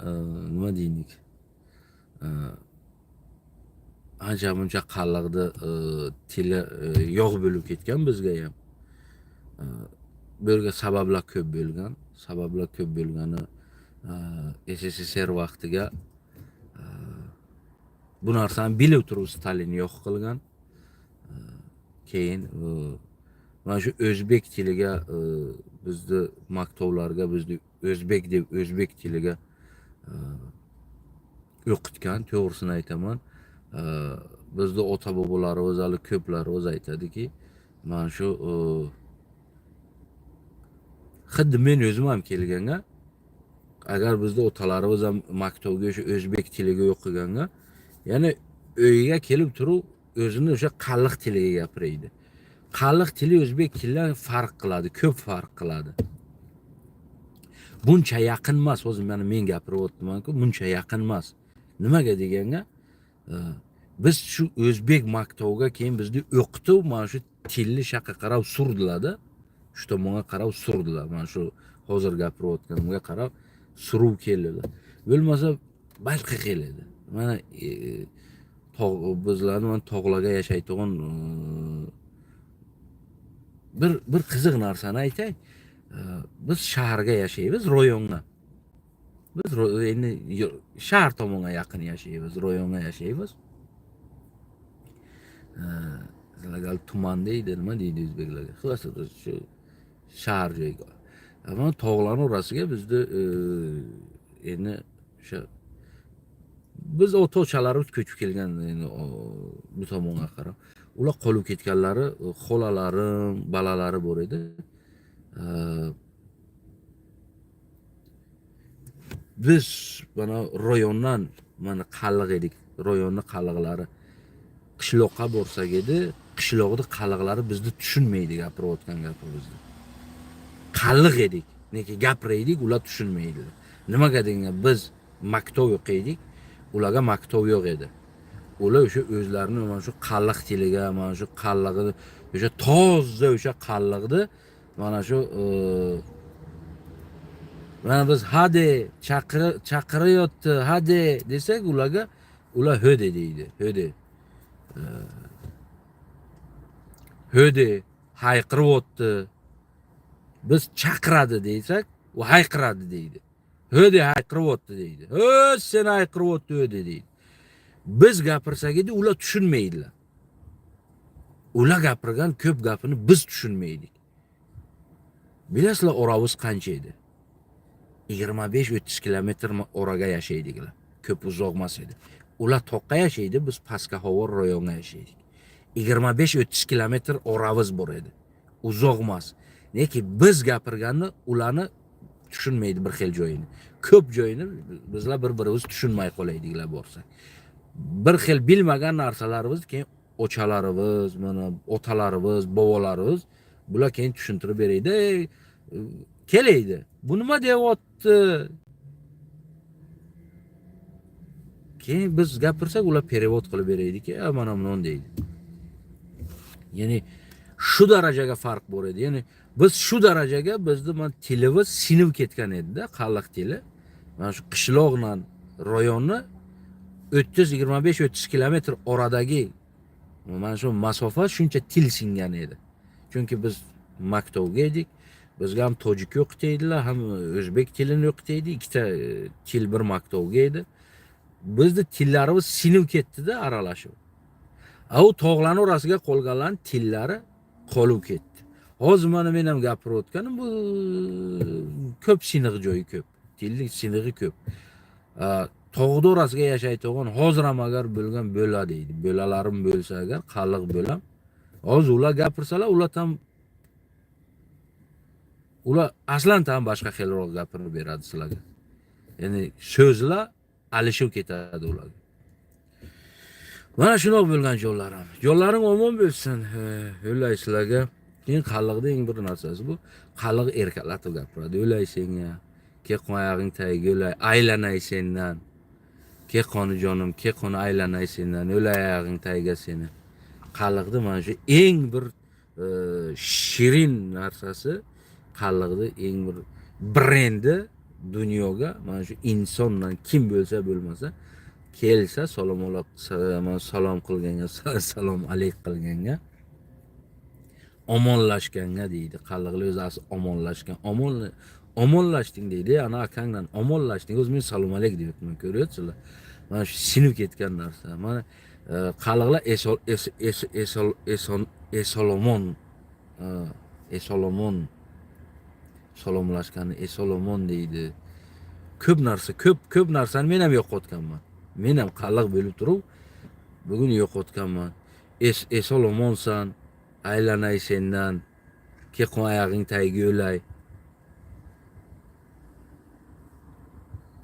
nima deylik? Ancha muncha qalliqni tili yog' bo'lib ketgan bizga ham. Bu yerga sabablar ko'p bo'lgan. Sabablar ko'p bo'lgani SSSR vaqtiga bu narsani bilib turib Stalin yo'q qilgan. Keyin mana shu o'zbek tiliga bizni maktablarga bizni o'zbek deb o'zbek tiliga o'qitgan, to'g'risini aytaman. Bizni ota bobolarimiz hali ko'plarimiz aytadiki, mana shu xuddi men o'zim ham kelganga, agar bizni otalarimiz ham maktabga o'sha o'zbek tiliga o'qiganga, ya'ni uyga kelib turib o'zini o'sha qalliq tiliga gapiraydi. Qalliq tili o'zbek tilidan farq qiladi, ko'p farq qiladi. Buncha yaqin emas, hozir mana men gapiryapman-ku, buncha yaqin emas. Nimaga deganga, biz shu o'zbek maktabiga keyin bizni o'qitib, mana shu tilni shaqqa qarab surdilar-da. Shu tomonga qarab surdilar. Mana shu hozir gapirayotganimga qarab suruv keldilar. Bo'lmasa boshqa keladi. Mana bizlarni mana tog'larga yashaydigan bir qiziq narsani aytay. Biz shaharga yashaymiz, rayonga. Biz endi shahar tomonga yaqin yashaymiz, rayonga yashaymiz. Sizlarga tuman deydi, nima deydi o'zbeklarga? Xullas, shu shahar joyga. Ammo tog'larning orasiga bizni endi o'sha biz ota-ochalarimiz ko'chib kelgan endi bu tomonga qarab. Ular qolib ketganlari xolalarim, bolalari bor edi. Biz mana rayondan mana qalliq edik, rayonni qalliqlari. Qishloqqa borsak edi, qishloqni qalliqlari bizni tushunmaydi gapirayotgan gapimizni. Qalliq edik, nega gapiraydik, ular tushunmaydi. Nimaga deganda biz maktab o'qiydik, ularga maktab yo'q edi. Ular o'sha o'zlarini mana shu qalliq tiliga, mana shu qallig'ini, o'sha toza o'sha qalliqni mana shu mana biz hade chaqirayotdi, hade desak ularga, ular höde deydi, höde. Höde hayqiryapti. Biz chaqiradi desak, u hayqiradi deydi. Höde hayqiryapti deydi. O'z seni hayqiryapti höde deydi. Biz gapirsak edi, ular tushunmaydilar. Ular gapirgan ko'p gapini biz tushunmaydik. Bilasizlar, oramiz qancha edi? 25-30 kilometr oraga yashaydilar. Ko'p uzoq emas edi. Ular toqqa yashaydi, biz pastga havo rayonga yashaydik. 25-30 kilometr oramiz bor edi. Uzoq emas. Lekin biz gapirganni ularni tushunmaydi bir xil joyini. Ko'p joyini bizlar bir-birimiz tushunmay qolaydilar borsak. Bir xil bilmagan narsalarimiz keyin ochalarimiz, mana otalarimiz, bobolarimiz bular keyin tushuntirib beraydi. Ey, kelaydi. Bu nima deyapti? Keyin biz gapirsak ular perevod qilib beraydiki, mana bundan deydi. Ya'ni shu darajaga farq bor edi. Ya'ni biz shu darajaga bizni mana tilimiz sinib ketgan edi-da, qalliq tili. Mana shu qishloqdan rayonni 30-25-30 kilometr oradagi mana shu masofa shuncha til singan edi. Chunki biz maktabga edik. Bizga ham tojik o'qitaydilar, ham o'zbek tilini o'qitaydi. Ikkita til bir maktabga edi. Bizni tillarimiz sinib ketdi-da aralashib. A u tog'larning orasiga qolganlarning tillari qolib ketdi. Hozir mana men ham gapirayotganim bu ko'p siniq joyi ko'p. Tilning sinig'i ko'p. Tog'da orasiga yashaydigan hozir ham agar bo'lgan bo'la deydi. Bo'lalarim bo'lsa agar qalliq bo'lam. Hozir ular gapirsalar, ular tam ular aslan tam boshqa xilroq gapirib beradi sizlarga. Ya'ni so'zlar alishib ketadi ularga. Mana shundoq bo'lgan jo'llarim. Yo'llaring omon bo'lsin. O'lay sizlarga. Keyin qalliqda eng bir narsasi bu qalliq erkalatib gapiradi. O'lay senga, ke oyog'ing tagiga o'lay, aylanay sendan. Ke qoni jonim, ke qoni aylanay sendan, o'lay oyog'ing tagiga seni. Qalliqda mana shu eng bir shirin narsasi, qalliqda eng bir brendi dunyoga mana shu insondan kim bo'lsa bo'lmasa kelsa salom salom qilganga, salom alayk qilganga, omonlashganga deydi. Qalliqli o'zi asli omonlashgan. Omonlashding deydi. Ana akangdan omonlashding. O'zi men salom alayk deyapman, ko'ryapsizlar. Mana shu sinib ketgan narsa. Mana qalliqlar esol es es esol eson esolomon esolomon salomlashgani esolomon deydi. Ko'p narsa, ko'p narsani men ham yo'qotganman. Men ham qalliq bo'lib turib bugun yo'qotganman. Esolomonsan, aylanay sendan, ke oyog'ing tagiga o'lay.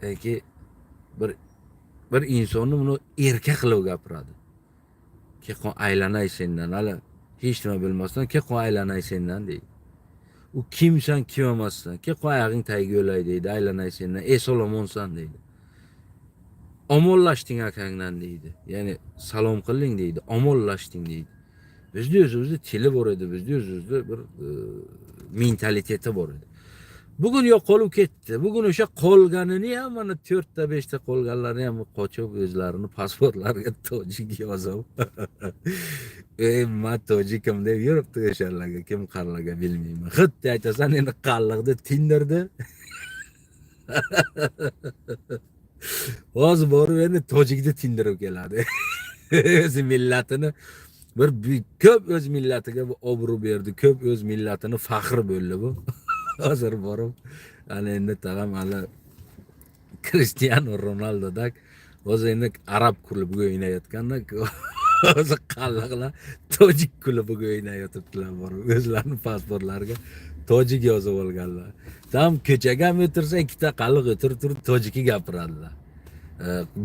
Yoki bir insonni buni erka qilib gapiradi. Ke aylanay sendan, hali hech nima bilmasdan ke aylanay sendan deydi. U kimsan, kim emassan? Ke oyog'ing tagiga o'lay deydi, aylanay sendan, esolomonsan deydi. Omonlashding akangdan deydi. Ya'ni salom qilding deydi, omonlashding deydi. Bizni o'zimizni tili bor edi, bizni o'zimizda bir mentaliteti bor edi. Bugun yo'qolib ketdi. Bugun o'sha qolganini ham mana 4 ta 5 ta qolganlarni ham qochib o'zlarini pasportlariga tojik yozib. Ey, men tojikim deb yuribdi o'shalarga, kim qarlaga bilmayman. Xuddi aytasan endi qalliqni tindirdi. Hozir borib endi tojikni tindirib keladi. O'zi millatini bir ko'p o'z millatiga bu obro' berdi, ko'p o'z millatini faxri bo'ldi bu. Hozir borib ana endi tag'am hali Cristiano Ronaldodak hozir endi arab klubiga o'ynayotganda hozir qalliqlar tojik klubiga o'ynayotibdilar borib o'zlarini pasportlariga tojik yozib olganlar. Tam ko'chaga ham o'tirsa ikkita qalliq o'tirib turib tojiki gapiradilar.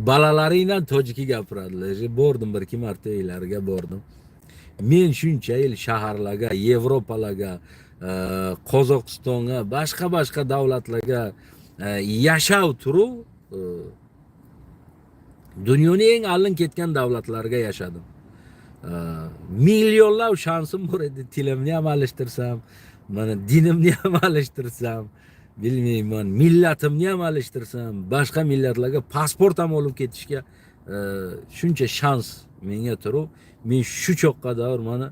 Bolalaringdan tojiki gapiradilar. Bordim bir ikki marta uylariga bordim. Men shuncha yil shaharlarga, Yevropalarga, Qozog'istonga, boshqa-boshqa davlatlarga yashab turib, dunyoning eng oldin ketgan davlatlarga yashadim. Millionlab shansim bor edi, tilimni ham alishtirsam, mana dinimni ham alishtirsam, bilmayman, millatimni ham alishtirsam, boshqa millatlarga pasport ham olib ketishga shuncha shans menga turib, men shu choqqa davr mana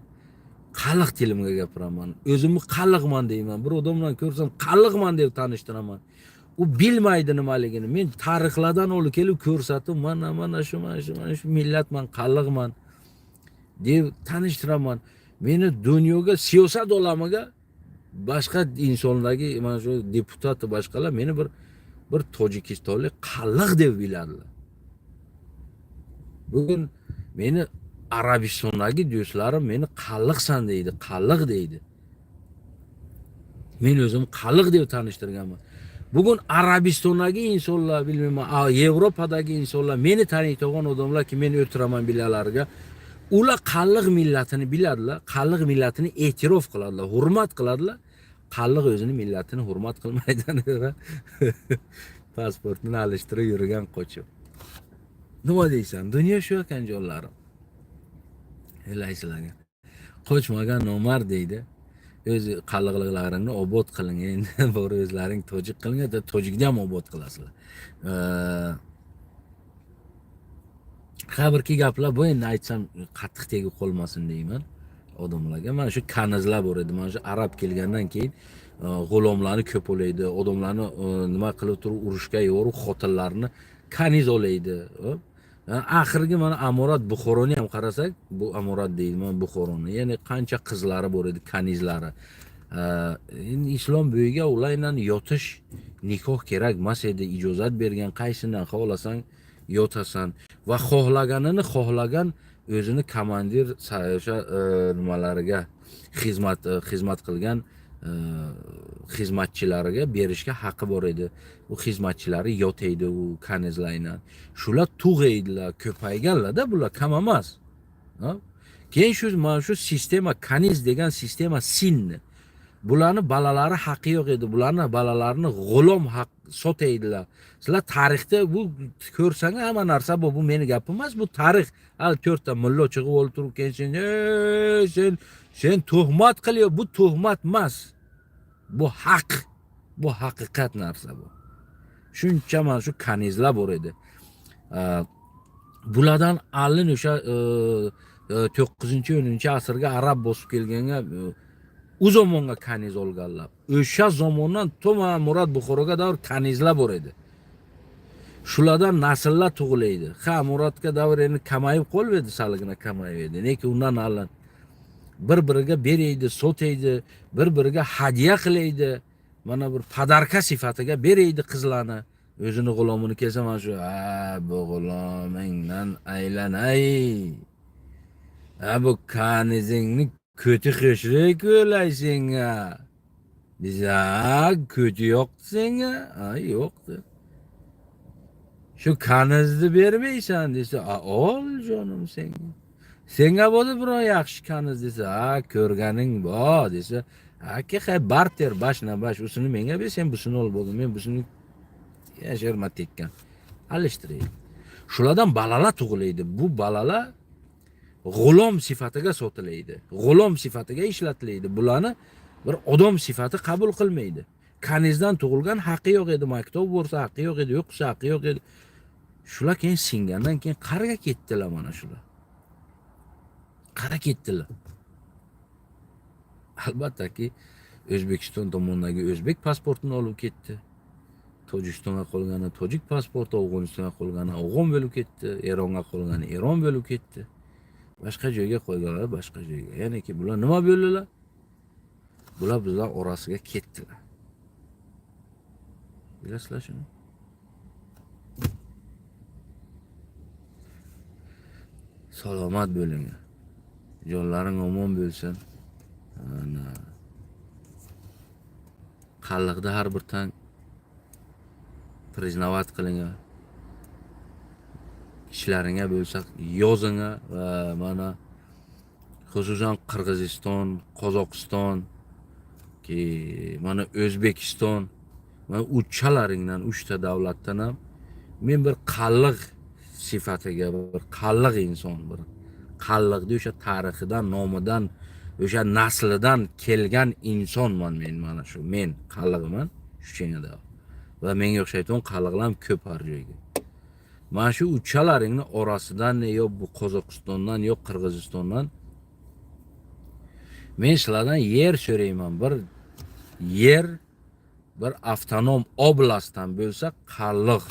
qalliq tilimga gapiraman. O'zimni qalliqman deyman. Bir odam bilan ko'rsam qalliqman deb tanishtiraman. U bilmaydi nimaligini. Men tarixlardan olib kelib ko'rsatib, mana mana shu mana shu mana shu millatman, qalliqman deb tanishtiraman. Meni dunyoga siyosat olamiga boshqa insonlarga mana shu deputat boshqalar meni bir tojikistonlik qalliq deb biladilar. Bugun meni Arabistondagi do'stlarim meni qalliqsan deydi, qalliq deydi. Men o'zim qalliq deb tanishtirganman. Bugun Arabistondagi insonlar, bilmayman, Yevropadagi insonlar, meni taniydigan odamlar ki men o'tiraman bilalarga. Ular qalliq millatini biladilar, qalliq millatini e'tirof qiladilar, hurmat qiladilar. Qalliq o'zini millatini hurmat qilmaydi. Pasportini alishtirib yurgan qochib. Nima deysan? Dunyo shu ekan, jonlarim. Elaysizlarga. Qochmagan nomard deydi. O'z qalliqliklaringni obod qiling. Endi bor o'zlaring tojik qiling, tojikni ham obod qilasizlar. Ha, birki gaplar bu, endi aytsam qattiq tegib qolmasin deyman odamlarga. Mana shu kanizlar bor edi. Mana shu arab kelgandan keyin g'ulomlarni ko'p olaydi, odamlarni nima qilib turib urushga yuborib, xotinlarni kaniz olaydi. Oxirgi mana Amorat Buxoroni ham qarasak, bu Amorat deydi, mana Buxoroni. Ya'ni qancha qizlari bor edi, kanizlari. Endi islom bo'yiga ular bilan yotish, nikoh kerak emas edi, ijozat bergan, qaysidan xohlasang yotasan va xohlaganini xohlagan o'zini komandir o'sha nimalariga xizmat qilgan xizmatchilariga berishga haqqi bor edi. U xizmatchilari yotaydi u kanizlar. Shular tug'aydilar, ko'payganlarda, bular kam emas. Ha? Keyin shu mana shu sistema, kaniz degan sistema sinni. Bularni bolalari haqqi yo'q edi. Bularni bolalarini g'ulom haq sotaydilar. Sizlar tarixda bu ko'rsang hamma narsa bu meni gapim emas, bu tarix. Hali to'rtta mullo chiqib olib turib keyin sen, "Ey, sen tuhmat qilyapsan." Bu tuhmat emas. Bu haq. Bu haqiqat narsa bu. Shuncha mana shu kanizlar bor edi. Bulardan allin o'sha 9-10 asrga arab bosib kelganga u zamonga kaniz olganlar. O'sha zamondan to mana Murad Buxoroga davr kanizlar bor edi. Shulardan nasllar tug'ilaydi. Ha, Murodga davr endi kamayib qolib edi, salgina kamayib edi. Lekin undan allin bir-biriga beraydi, sotaydi, bir-biriga hadya qilaydi. Mana bir подарка sifatiga beraydi qizlarni. O'zini g'ulomini kelsa mana shu, ha, bu g'ulomingdan aylanay. Ha, bu kanizingni ko'ti qo'shrik o'lay senga. Desa, ha, ko'ti yo'q senga. Ha, yo'qdi. Shu kanizni bermaysan desa, a, ol jonim senga. Senga bo'ldi biror yaxshi kaniz desa, ha, ko'rganing bor desa, aka, hay, barter, bashna bash, usini menga ber, sen busini ol bo'ldi. Men busini yasharma tekkan. Alishtiraylik. Shulardan balalar tug'ilaydi. Bu balalar g'ulom sifatiga sotilaydi. G'ulom sifatiga ishlatilaydi. Bularni bir odam sifati qabul qilmaydi. Kanizdan tug'ilgan haqqi yo'q edi, maktab borsa haqqi yo'q edi, o'qisa haqqi yo'q edi. Shular keyin singandan keyin qayerga ketdilar mana shular? Qayerga ketdilar? Albattaki O'zbekiston tomondagi o'zbek pasportini olib ketdi. Tojikistonga qolgani tojik pasporti, Afg'onistonga qolgani afg'on bo'lib ketdi, Eronga qolgani Eron bo'lib ketdi. Boshqa joyga qo'yganlar boshqa joyga. Ya'niki bular nima bo'ldilar? Bular bizlar orasiga ketdilar. Bilasizlar shuni? Salomat bo'ling. Jonlaring omon bo'lsin. Ana. Qalliqda har bir tang признавать qiling. Ishlaringga bo'lsa yozing va mana xususan Qirg'iziston, Qozog'iston, ki mana O'zbekiston, mana uchalaringdan, uchta davlatdan ham men bir qalliq sifatiga, bir qalliq inson, bir qalliqni o'sha tarixidan, nomidan, o'sha naslidan kelgan insonman men, mana shu men qalliqman shu chenada. Va menga o'xshaydigan qalliqlar ham ko'p har joyga. Mana shu uchalaringni orasidan, yo bu Qozog'istondan, yo Qirg'izistondan men sizlardan yer so'rayman. Bir yer, bir avtonom oblastdan bo'lsa qalliq.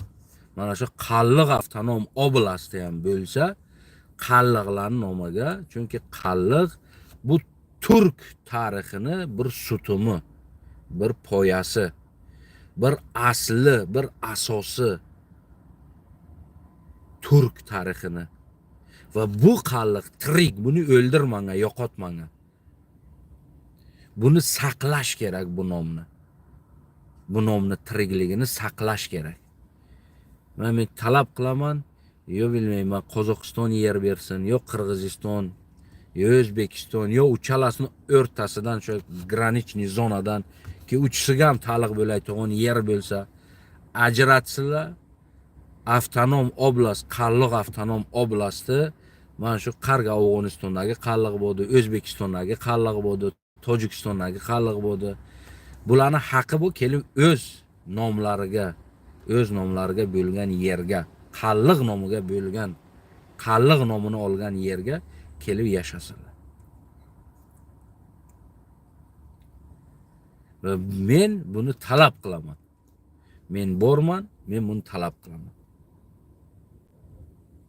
Mana shu qalliq avtonom oblasti ham bo'lsa qalliqlarning nomiga, chunki qalliq bu turk tarixini bir sutumi, bir poyasi, bir asli, bir asosi turk tarixini. Va bu qalliq tirik, buni o'ldirmang, yo'qotmang. Buni saqlash kerak, bu nomni. Bu nomni tirikligini saqlash kerak. Mana men talab qilaman, yo bilmayman, Qozog'iston yer bersin, yo Qirg'iziston, yo O'zbekiston, yo uchalasini o'rtasidan, shu граничный zonadan ki uchisiga ham taalluq bo'ladigan yer bo'lsa, ajratsinlar. Avtonom oblast, Qalliq avtonom oblasti mana shu Qarga Afg'onistondagi Qalliq bo'ldi, O'zbekistondagi Qalliq bo'ldi, Tojikistondagi Qalliq bo'ldi. Bularni haqqi bu kelib o'z nomlariga, o'z nomlariga bo'lgan yerga, Qalliq nomiga bo'lgan, Qalliq nomini olgan yerga kelib yashasinlar. Va men buni talab qilaman. Men borman, men buni talab qilaman.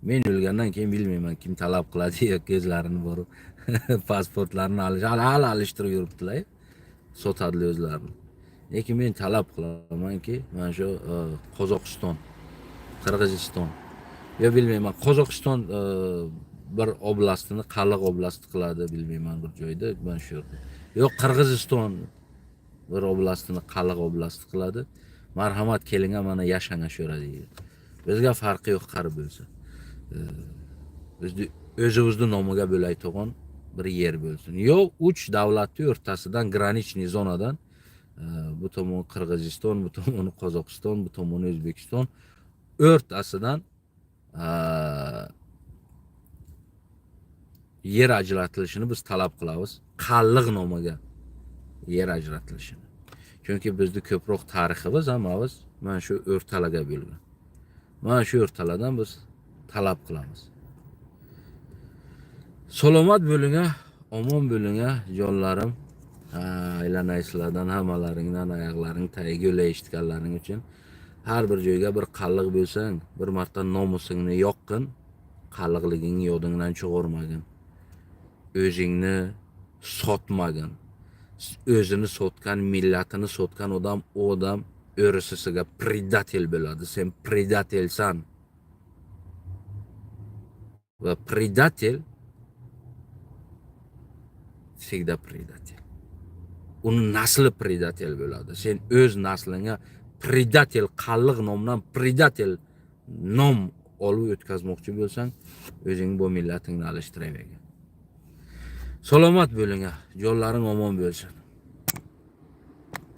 Men o'lgandan keyin bilmayman kim talab qiladi yoki o'zlarini borib pasportlarini olish, hali alishtirib yuribdilar, sotadilar o'zlarini. Lekin men talab qilamanki, mana shu Qozog'iston, Qirg'iziston, yo bilmayman, Qozog'iston bir oblastini Qalliq oblasti qiladi, bilmayman bir joyda, mana shu yerda. Yo Qirg'iziston bir oblastini Qalliq oblasti qiladi. Marhamat, keling, mana yashang shu yerda deydi. Bizga farqi yo'q qari bo'lsa. Bizni o'zimizni nomiga bo'ladigan bir yer bo'lsin. Yo uch davlatning o'rtasidan, граничный zonadan, bu tomon Qirg'iziston, bu tomoni Qozog'iston, bu tomoni O'zbekiston o'rtasidan yer ajratilishini biz talab qilamiz. Qalliq nomiga yer ajratilishini. Chunki bizni ko'proq tariximiz hammamiz mana shu o'rtalarga bo'lgan. Mana shu o'rtalardan biz talab qilamiz. Salomat bo'ling, omon bo'ling, jonlarim. Aylanay sizlardan hammalaringdan oyoqlaring tagiga o'lay eshitganlaring uchun. Har bir joyga bir qalliq bo'lsang, bir marta nomusingni yoqqin, qalliqligingni yodingdan chiqarmagin. O'zingni sotmagin. O'zini sotgan, millatini sotgan odam, u odam o'risisiga предатель bo'ladi. Sen предатель san. Va предатель всегда предатель. Uni nasli предатель bo'ladi. Sen o'z naslingga предатель, qalliq nomidan предатель nom olib o'tkazmoqchi bo'lsang, o'zing bu millatingni alishtiravergin. Salomat bo'ling, jonlaring omon bo'lsin.